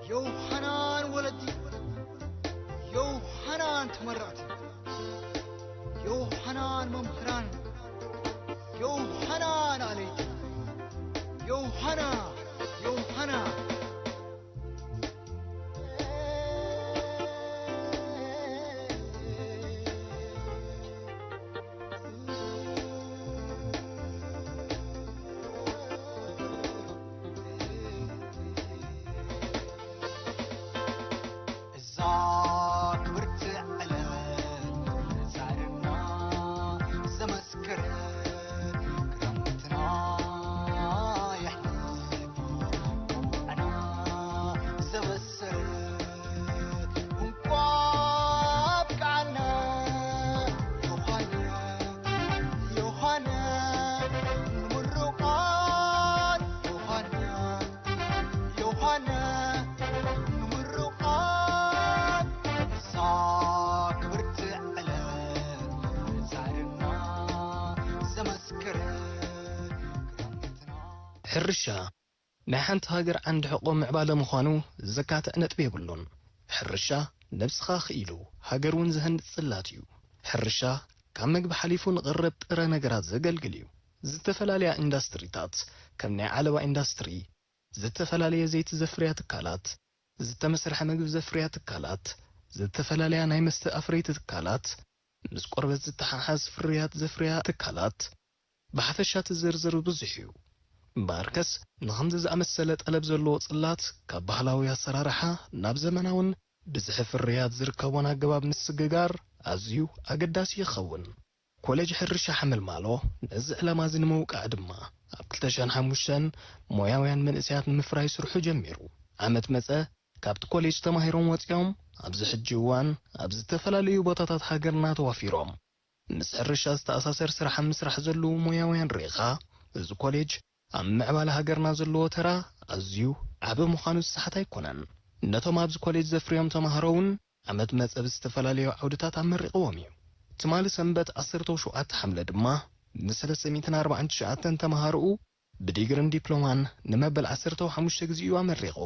ዮሃናን ወለዲ፣ ዮሃናን ተመራዕቲ፣ ዮሃናን መምህራን፣ ዮሃናን ኣለይቲ፣ ዮሃና፣ ዮሃና። እዛ ክብርቲ ዕለት ዛርና ዘመስክር ክረምትና የሕልፍ ኣና ዘበስር እንቋ ኣብቃዓና ዮሃና ዮሃና ንምርቓት ዮሃና ዮሃና ንምርቓት እዛ ክብርቲ ዕለት ዛርና ዘመስክር ክረምትና ሕርሻ ናይ ሓንቲ ሃገር ዓንዲ ሕቆ ምዕባለ ምዃኑ ዘካትዕ ነጥቢ የብሉን። ሕርሻ ነብስኻ ክኢሉ ሃገር እውን ዝሃንጽ ጽላት እዩ። ሕርሻ ካብ መግቢ ሓሊፉ ንቐረብ ጥረ ነገራት ዘገልግል እዩ። ዝተፈላለያ ኢንዳስትሪታት ከም ናይ ዓለባ ኢንዳስትሪ፣ ዝተፈላለየ ዘይቲ ዘፍርያ ትካላት፣ ዝተመስርሐ መግቢ ዘፍርያ ትካላት፣ ዝተፈላለያ ናይ መስተ ኣፍረይቲ ትካላት፣ ምስ ቆርበት ዝተሓሓዝ ፍርያት ዘፍርያ ትካላት፣ ብሓፈሻ እቲ ዝርዝር ብዙሕ እዩ። እምበኣርከስ ንኸምዚ ዝኣመሰለ ጠለብ ዘለዎ ጽላት ካብ ባህላዊ ኣሰራርሓ ናብ ዘመናውን ብዝሒ ፍርያት ዝርከቦን ኣገባብ ምስግጋር ኣዝዩ ኣገዳሲ ይኸውን። ኮሌጅ ሕርሻ ሓመልማሎ ነዚ ዕላማ እዚ ንምውቃዕ ድማ ኣብ ክልተ ሽሕን ሓሙሽተን ሞያውያን መንእሰያት ንምፍራይ ስርሑ ጀሚሩ። ዓመት መጸ ካብቲ ኮሌጅ ተማሂሮም ወጺኦም ኣብዚ ሕጂ እዋን ኣብ ዝተፈላለዩ ቦታታት ሃገርና ተዋፊሮም ምስ ሕርሻ ዝተኣሳሰር ስራሕ ኣብ ምስራሕ ዘለዉ ሞያውያን ርኢኻ፣ እዚ ኮሌጅ ኣብ ምዕባለ ሃገርና ዘለዎ ተራ ኣዝዩ ዓቢ ምዃኑ ዝሰሓት ኣይኮነን። ነቶም ኣብዚ ኮሌጅ ዘፍርዮም ተማሃሮ እውን ዓመት መጸ ብዝተፈላለዩ ዓውድታት ኣመሪቕዎም እዩ። ትማሊ ሰንበት ዓሰርተ ሸውዓተ ሓምለ ድማ ን ሰለስተ ሚእትን ኣርባዓን ትሽዓተን ተማሃሮኡ ብዲግርን ዲፕሎማን ንመበል ዓሰርተ ሓሙሽተ ግዜኡ ኣመሪቑ።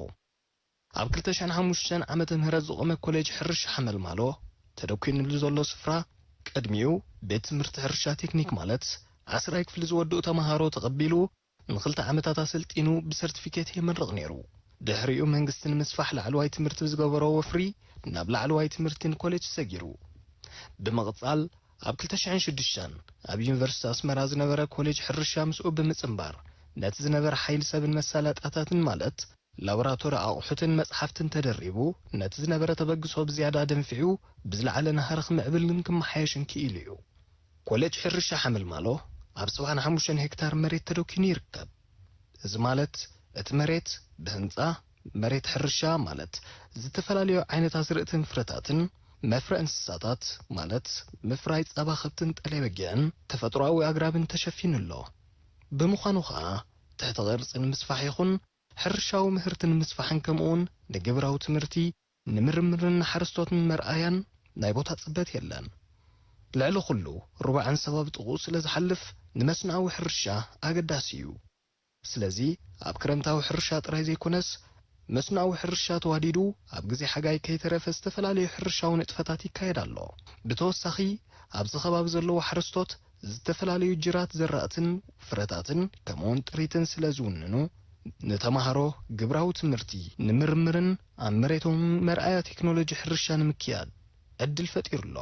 ኣብ ክልተ ሽሕን ሓሙሽተን ዓመተ ምህረት ዝቖመ ኮሌጅ ሕርሻ ሓመልማሎ ተደኲንሉ ዘሎ ስፍራ፣ ቅድሚኡ ቤት ትምህርቲ ሕርሻ ቴክኒክ ማለት ዓስራይ ክፍሊ ዝወድኡ ተማሃሮ ተቐቢሉ ንኽልተ ዓመታት ኣሰልጢኑ ብሰርቲፊኬት የመርቕ ነይሩ። ድሕሪኡ መንግስቲ ንምስፋሕ ላዕለዋይ ትምህርቲ ብዝገበሮ ወፍሪ ናብ ላዕለዋይ ትምህርቲ ንኮሌጅ ሰጊሩ። ብምቕጻል ኣብ ክልተ ሽሕን ሽዱሽተን ኣብ ዩኒቨርሲቲ ኣስመራ ዝነበረ ኮሌጅ ሕርሻ ምስኡ ብምጽንባር ነቲ ዝነበረ ሓይሊ ሰብን መሳለጥያታትን ማለት ላቦራቶሪ ኣቑሑትን መጽሓፍትን ተደሪቡ ነቲ ዝነበረ ተበግሶ ብዝያዳ ደንፊዑ ብዝለዓለ ናህሪ ክምዕብልን ክመሓየሽን ክኢሉ እዩ። ኮሌጅ ሕርሻ ሓመልማሎ ኣብ ሰብዓን ሓሙሽተን ሄክታር መሬት ተደኪኑ ይርከብ። እዚ ማለት እቲ መሬት ብህንጻ መሬት ሕርሻ ማለት ዝተፈላለዩ ዓይነት ኣዝርእትን ፍረታትን መፍረ እንስሳታት ማለት ምፍራይ ጸባ ከብትን ጠለይ በጊዕን ተፈጥሮኣዊ ኣግራብን ተሸፊኑ ኣሎ። ብምዃኑ ኸኣ ትሕቲ ቅርጺ ንምስፋሕ ይኹን ሕርሻዊ ምህርቲ ንምስፋሕን ከምኡውን ንግብራዊ ትምህርቲ ንምርምርን ንሓረስቶትን መርኣያን ናይ ቦታ ጽበት የለን። ልዕሊ ኩሉ ሩባዕን ሰባብ ጥቕኡ ስለ ዝሓልፍ ንመስኖኣዊ ሕርሻ ኣገዳሲ እዩ። ስለዚ ኣብ ክረምታዊ ሕርሻ ጥራይ ዘይኮነስ መስኖኣዊ ሕርሻ ተዋዲዱ ኣብ ግዜ ሓጋይ ከይተረፈ ዝተፈላለዩ ሕርሻዊ ንጥፈታት ይካየድ ኣሎ። ብተወሳኺ ኣብዚ ከባቢ ዘለዉ ሓረስቶት ዝተፈላለዩ ጅራት ዘራእትን ፍረታትን ከምኡውን ጥሪትን ስለ ዝውንኑ ንተማሃሮ ግብራዊ ትምህርቲ ንምርምርን ኣብ መሬቶም መርኣያ ቴክኖሎጂ ሕርሻ ንምክያድ ዕድል ፈጢሩ ኣሎ።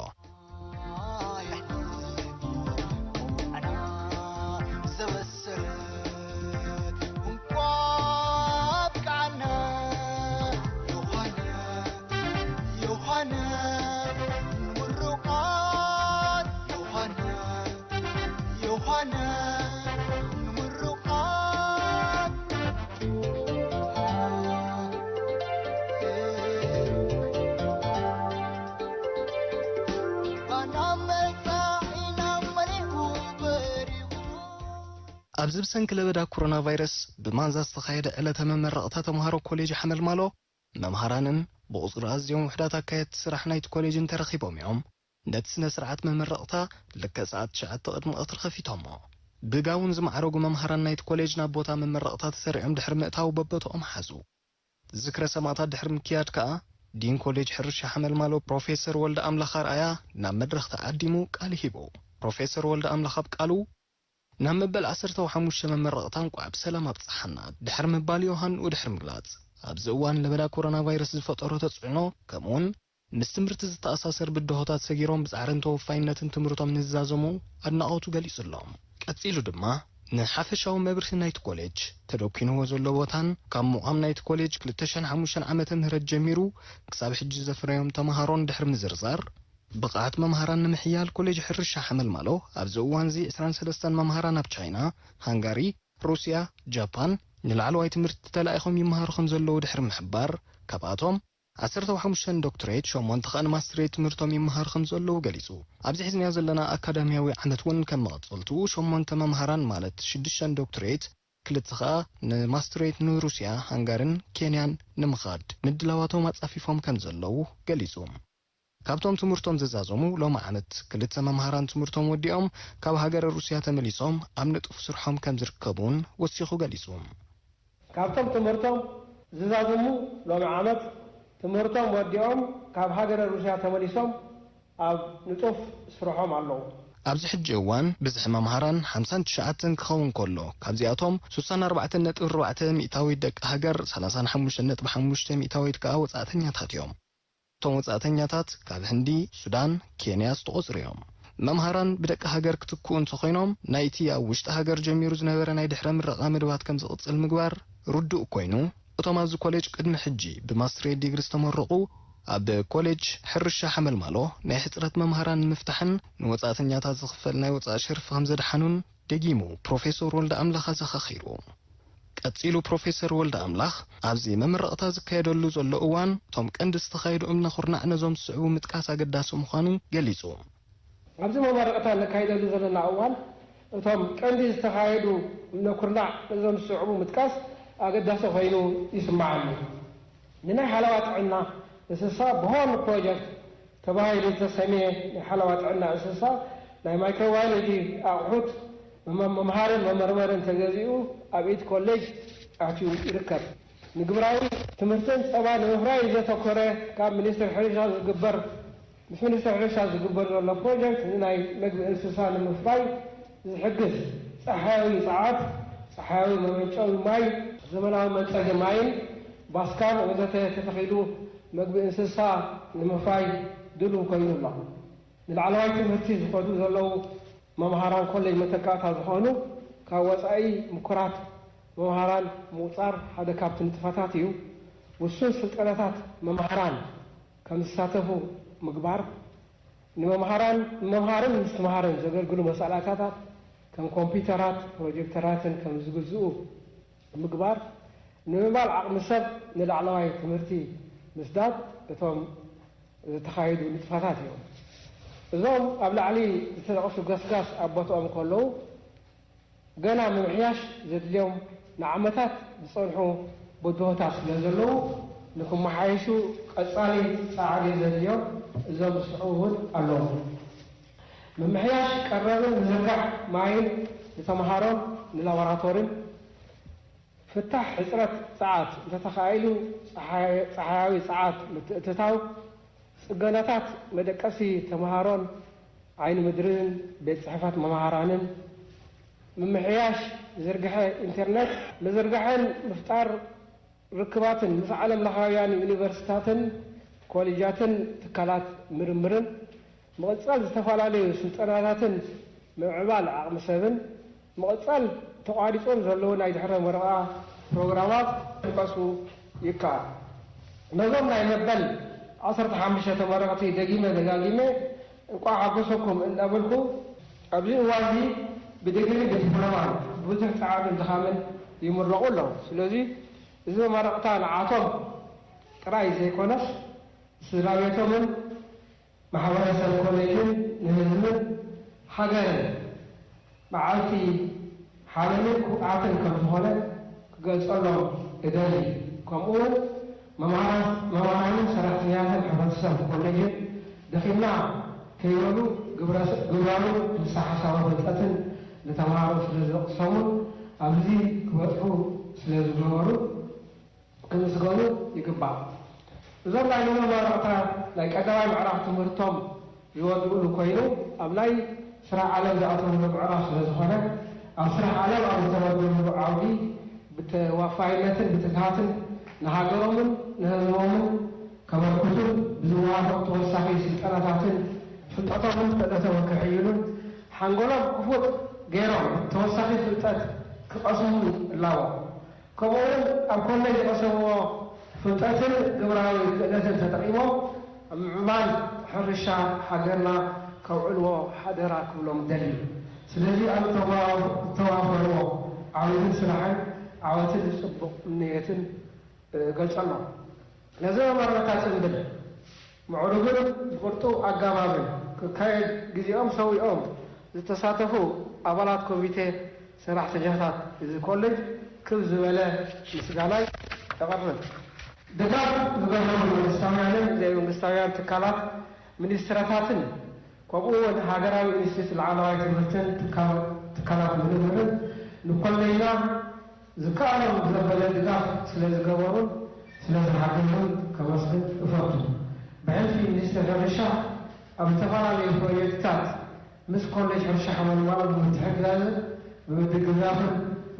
ኣብዚ ብሰንኪ ለበዳ ኮሮና ቫይረስ ብማንዛ ዝተኻየደ ዕለተ መመረቕታ ተምሃሮ ኮሌጅ ሓመልማሎ መምሃራንን ብቑጽሪ ኣዝዮም ውሑዳት ኣካየድቲ ስራሕ ናይቲ ኮሌጅን ተረኺቦም እዮም። ነቲ ስነ ስርዓት መመረቕታ ልክዕ ሰዓት ትሽዓተ ቅድሚ ቀትሪ ከፊቶሞ። ብጋውን ዝማዕረጉ መምሃራን ናይቲ ኮሌጅ ናብ ቦታ መመረቕታ ተሰሪዖም ድሕሪ ምእታው በቦትኦም ሓዙ። ዝክረ ሰማእታት ድሕሪ ምክያድ ከኣ፣ ዲን ኮሌጅ ሕርሻ ሓመልማሎ ፕሮፌሰር ወልደ ኣምላኽ ኣርኣያ ናብ መድረኽ ተዓዲሙ ቃል ሂቡ። ፕሮፌሰር ወልደ ኣምላኽ ኣብ ቃሉ፣ ናብ መበል ዓሰርተ ሓሙሽተ መመረቕታ እንቋዕ ብሰላም ኣብጽሓና ድሕሪ ምባል ዮሃንኡ ድሕሪ ምግላጽ፣ ኣብዚ እዋን ለበዳ ኮሮና ቫይረስ ዝፈጠሮ ተጽዕኖ፣ ከምኡውን ምስ ትምህርቲ ዝተኣሳሰር ብድሆታት ሰጊሮም ብጻዕርን ተወፋይነትን ትምህርቶም ንዝዛዘሙ ኣድናቖቱ ገሊጹሎም። ቀጺሉ ድማ ንሓፈሻዊ መብርሂ ናይቲ ኮሌጅ፣ ተደኲንዎ ዘሎ ቦታን ካብ ምቋም ናይቲ ኮሌጅ ክልተ ሽሕን ሓሙሽተን ዓመተ ምህረት ጀሚሩ ክሳብ ሕጂ ዘፍረዮም ተመሃሮን ድሕሪ ምዝርዛር፣ ብቕዓት መምሃራን ንምሕያል ኮሌጅ ሕርሻ ሓመልማሎ ኣብዚ እዋንዚ ዕስራን ሰለስተን መምሃራን ኣብ ቻይና፣ ሃንጋሪ፣ ሩስያ፣ ጃፓን ንላዕለዋይ ትምህርቲ ተላኢኾም ይመሃሩ ከም ዘለዉ ድሕሪ ምሕባር፣ ካብኣቶም ዓሰርተ ሓሙሽተ ዶክትሬት፣ ሸሞንተ ኸኣ ንማስትሬት ትምህርቶም ይመሃሩ ከም ዘለዉ ገሊጹ። ኣብዚ ሒዝናዮ ዘለና ኣካዳሚያዊ ዓመት እውን ከም መቐጸልትኡ ሸሞንተ መምሃራን ማለት ሽዱሽተ ዶክትሬት፣ ክልተ ኸኣ ንማስትሬት ንሩስያ፣ ሃንጋርን ኬንያን ንምኻድ ምድላዋቶም ኣጻፊፎም ከም ዘለዉ ገሊጹ። ካብቶም ትምህርቶም ዝዛዘሙ ሎሚ ዓመት ክልተ መምሃራን ትምህርቶም ወዲኦም ካብ ሃገረ ሩስያ ተመሊሶም ኣብ ንጡፍ ስርሖም ከም ዝርከቡ እውን ወሲኹ ገሊጹ። ካብቶም ትምህርቶም ዝዛዘሙ ሎሚ ዓመት ትምህርቶም ወዲኦም ካብ ሃገረ ሩስያ ተመሊሶም ኣብ ንጡፍ ስርሖም ኣለዉ። ኣብዚ ሕጂ እዋን ብዝሒ መምሃራን ሓምሳን ትሽዓተን ክኸውን ከሎ፣ ካብዚኣቶም ስሳን ኣርባዕተን ነጥቢ ኣርባዕተ ሚእታዊት ደቂ ሃገር፣ ሰላሳን ሓሙሽተን ነጥቢ ሓሙሽተ ሚእታዊት ከኣ ወጻእተኛታት እዮም። እቶም ወጻእተኛታት ካብ ህንዲ፣ ሱዳን፣ ኬንያ ዝተቖጽሩ እዮም። መምሃራን ብደቂ ሃገር ክትክኡ እንተኾይኖም፣ ናይቲ ኣብ ውሽጢ ሃገር ጀሚሩ ዝነበረ ናይ ድሕረ ምረቓ መደባት ከም ዝቕጽል ምግባር ርዱእ ኮይኑ፣ እቶም ኣብዚ ኮሌጅ ቅድሚ ሕጂ ብማስትሬት ዲግሪ ዝተመረቑ፣ ኣብ ኮሌጅ ሕርሻ ሓመልማሎ ናይ ሕጽረት መምሃራን ንምፍታሕን ንወጻእተኛታት ዝኽፈል ናይ ወጻኢ ሸርፊ ከም ዘድሓኑን ደጊሙ ፕሮፌሰር ወልደ ኣምላኽ ኣዘኻኺሩ። ቀጺሉ ፕሮፌሰር ወልደ ኣምላኽ፣ ኣብዚ መመረቕታ ዝካየደሉ ዘሎ እዋን፣ እቶም ቀንዲ ዝተኻየዱ እምነ ኩርናዕ ነዞም ዝስዕቡ ምጥቃስ ኣገዳሲ ምዃኑ ገሊጹ። ኣብዚ መመረቕታ ነካይደሉ ዘለና እዋን፣ እቶም ቀንዲ ዝተኻየዱ እምነ ኩርናዕ ነዞም ዝስዕቡ ምጥቃስ ኣገዳሲ ኮይኑ ይስምዓኒ። ንናይ ሓለዋ ጥዕና እንስሳ ብሆርን ፕሮጀክት ተባሂሉ ዝተሰምየ ናይ ሓለዋ ጥዕና እንስሳ ናይ ማይክሮባዮሎጂ ኣቑሑት መመ-፣ መምሃርን መመርመርን ተገዚኡ ኣብ ኢድ ኮሌጅ ኣትዩ ይርከብ። ንግብራዊ ትምህርትን ጸባ ንምፍራይ ዘተኮረ ካብ ሚኒስቴር ሕርሻ ዝግበር፣ ምስ ሚኒስቴር ሕርሻ ዝግበር ዘሎ ፕሮጀክት ንናይ መግቢ እንስሳ ንምፍራይ ዝሕግዝ ጸሓያዊ ጸዓት፣ ጸሓያዊ መመንጨዊ ማይ፣ ዘመናዊ መንጸጊ ማይን ባስካን ወዘተ ተተኺሉ መግቢ እንስሳ ንምፍራይ ድሉው ኮይኑ ኣሎ። ንላዕለዋይ ትምህርቲ ዝኸዱ ዘለዉ መምሃራን ኮሌጅ መተካእታ ዝኾኑ ካብ ወጻኢ ምኩራት መምሃራን ምቑጻር ሓደ ካብቲ ንጥፈታት እዩ። ውሱን ስልጠናታት መምሃራን ከም ዝሳተፉ ምግባር፣ ንመምሃራን፣ ንመምሃርን ምስትምሃርን ዘገልግሉ መሳለጥያታት ከም ኮምፒውተራት፣ ፕሮጀክተራትን ከም ዝግዝኡ ምግባር፣ ንምባል ዓቕሚ ሰብ ንላዕለዋይ ትምህርቲ ምስዳድ እቶም ዝተኻየዱ ንጥፈታት እዮም። እዞም ኣብ ላዕሊ ዝተጠቕሱ ገስጋስ ኣብ ቦትኦም ከለዉ፣ ገና ምምሕያሽ ዘድልዮም ንዓመታት ዝጸንሑ ብድሆታት ስለ ዘለዉ፣ ንክመሓየሹ ቀጻሊ ጻዕሪ ዘድልዮም እዞም ዝስዕቡ እውን ኣለዉ። ምምሕያሽ ቀረብን ምዝርጋሕ ማይን ንተመሃሮን ንላቦራቶሪን፣ ፍታሕ ሕጽረት ጸዓት፣ እንተተኻኢሉ ጸሓይ-፣ ጸሓያዊ ጸዓት ምትእትታው፣ ጽገናታት መደቀሲ ተመሃሮን ዓይኒ ምድርን ቤት ጽሕፈት መምሃራንን፣ ምምሕያሽ ዝርግሐ ኢንተርነት፣ ምዝርጋሕን ምፍጣር ርክባትን ምስ ዓለም ለኻውያን ዩኒቨርሲታትን ኮሌጃትን ትካላት ምርምርን፣ ምቕጻል ዝተፈላለዩ ስልጠናታትን ምምዕባል ዓቕሚ ሰብን፣ ምቕጻል ተቋሪጾም ዘለዉ ናይ ድሕረ መረቓ ፕሮግራማት ክጥቀሱ ይከኣል። ነዞም ናይ መበል ዓሰርተ ሓሙሽተ ተመረቕቲ ደጊመ ደጋጊመ እንቋዕ ሓጎሰኩም እናበልኩ፣ ኣብዚ እዋንዚ ብዲግሪ ብዲፕሎማን ብዙሕ ጻዕርን ድኻምን ይምረቑ ኣለዉ። ስለዚ እዚ መመረቕታ ንዓቶም ጥራይ ዘይኮነስ፣ ስድራ ቤቶምን ማሕበረሰብ ኮሌጅን ንህዝብን ሃገርን መዓልቲ ሓበንን ኩርዓትን ከም ዝኾነ ክገልጸሎም እደሊ። ከምኡውን መምሃራን፣ መምሃራንን ሰራሕተኛታትን ሕብረተሰብ ኮሌጅን ደኺምና ከይበሉ ግብረ-፣ ግብራዊ ንድፈ ሓሳባዊ ፍልጠትን ንተምሃሮ ስለ ዘቕሰሙን ኣብዚ ክበጽሑ ስለ ዝገበሩ፣ ክምስገኑ ይግባእ። እዞም ናይ መመረቕታ ናይ ቀዳማይ ምዕራፍ ትምህርቶም ዝወድኡሉ ኮይኑ፣ ኣብ ናይ ስራሕ ዓለም ዝኣተውሉ ምዕራፍ ስለ ዝኾነ፣ ኣብ ስራሕ ዓለም ኣብ ዝተመደብሉ ዓውዲ ብተዋፋይነትን ብትግሃትን ንሃገሮምን ንህዝቦምን ከበርክቱን ብዝወሃቦም ተወሳኺ ስልጠናታትን ፍልጠቶምን ክእለቶም ክሕይሉን ሓንጎሎም ክፉት ገይሮም ተወሳኺ ፍልጠት ክቐስሙን እላቦም። ከምኡውን ኣብ ኮሌጅ ዝቐሰምዎ ፍልጠትን ግብራዊ ክእለትን ተጠቒሞም ኣብ ምዕባል ሕርሻ ሃገርና ከውዕልዎ ሓደራ ክብሎም ደሊ። ስለዚ ኣብ እተዋፈርዎ ዓውድን ስራሕን ዓወትን ጽቡቕ ምንየትን እገልጸሎም። ነዚ መመረቕታ ጽምብል ምዕሩግን ብቕልጡው ኣጋባብን ክካየድ ግዜኦም ሰዊኦም ዝተሳተፉ ኣባላት ኮሚቴ ሰራሕተኛታት እዚ ኮሌጅ ክብ ዝበለ ምስጋናይ የቕርብ። ድጋፍ ዝገበሩ መንግስታውያንን ዘይመንግስታውያን ትካላት፣ ሚኒስትሪታትን ከምኡ እውን ሃገራዊ ኢንስቲትዩት ላዕለዋይ ትምህርትን ትካ- ትካላት ምርምርን ንኮሌጅና ዝከኣሎም ዘበለ ድጋፍ ስለ ዝገበሩን ስለ ዝሓገዙን ከመስግን እፈቱ። ብሕልፊ ሚኒስትሪ ሕርሻ ኣብ ዝተፈላለዩ ፕሮጀክትታት ምስ ኮሌጅ ሕርሻ ሓመልማሎ ብምትሕግጋዝን ብምድግጋፍን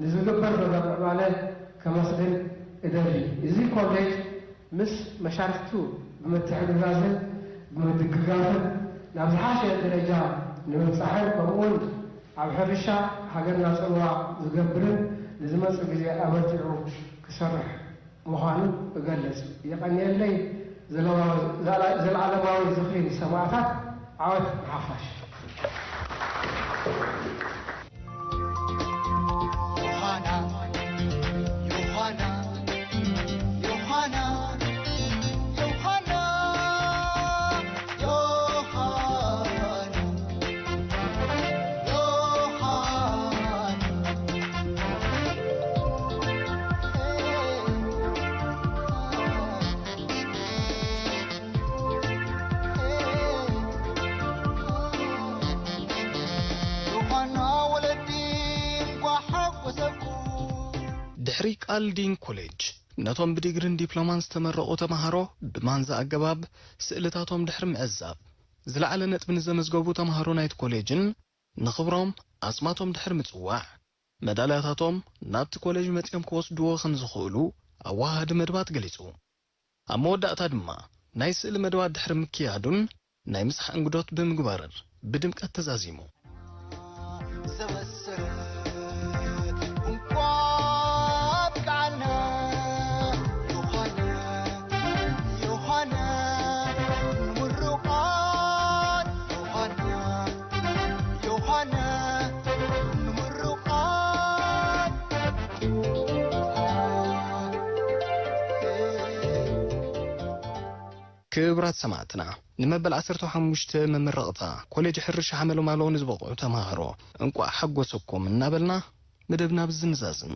ንዝግበር ዘሎ ምዕባለ ከመስግን እደሊ። እዚ ኮሌጅ ምስ መሻርክቱ ብምትሕግጋዝን ብምድግጋፍን ናብ ዝሓሸ ደረጃ ንምብጻሕን ከምኡውን ኣብ ሕርሻ ሃገርና ጽልዋ ዝገብርን ንዝመጽእ ግዜ ኣበርቲዑ ክሰርሕ ምዃኑ እገልጽ። የቐንየለይ። ዘለዋ- ዘላ- ዘለዓለማዊ ዝኽሪ ንሰማእታት። ዓወት ንሓፋሽ። ዮሃና ዮሃና ዮሃና ዮሃና ዮሃና ዮሃና ዮሃና ወለዲ እንኳዕ ሓጎሰኩም። ድሕሪ ቃል ዲን ኮሌጅ ነቶም ብዲግሪን ዲፕሎማን ዝተመረቑ ተምሃሮ ብማንዛ ኣገባብ ስእልታቶም ድሕሪ ምዕዛብ ዝለዓለ ነጥቢ ንዘመዝገቡ ተምሃሮ ናይቲ ኮሌጅን ንኽብሮም ኣስማቶም ድሕሪ ምጽዋዕ መዳልያታቶም ናብቲ ኮሌጅ መጺኦም ክወስድዎ ከም ዝኽእሉ ኣወሃሃዲ መድባት ገሊጹ። ኣብ መወዳእታ ድማ ናይ ስእሊ መድባት ድሕሪ ምክያዱን ናይ ምሳሕ እንግዶት ብምግባርን ብድምቀት ተዛዚሙ። ዘበሰረ እንኳ ኣብቅዓና ዮሃና ዮሃና ንምርቓት ዮሃና ዮሃና ንምርቓት ክብራት ሰማዕትና፣ ንመበል ዓሰርተ ሓሙሽተ መመረቕታ ኮሌጅ ሕርሻ ሓመልማሎ ንዝበቕዑ ተምሃሮ እንቋዕ ሓጎሰኩም እናበልና መደብና ብዝንዛዝም።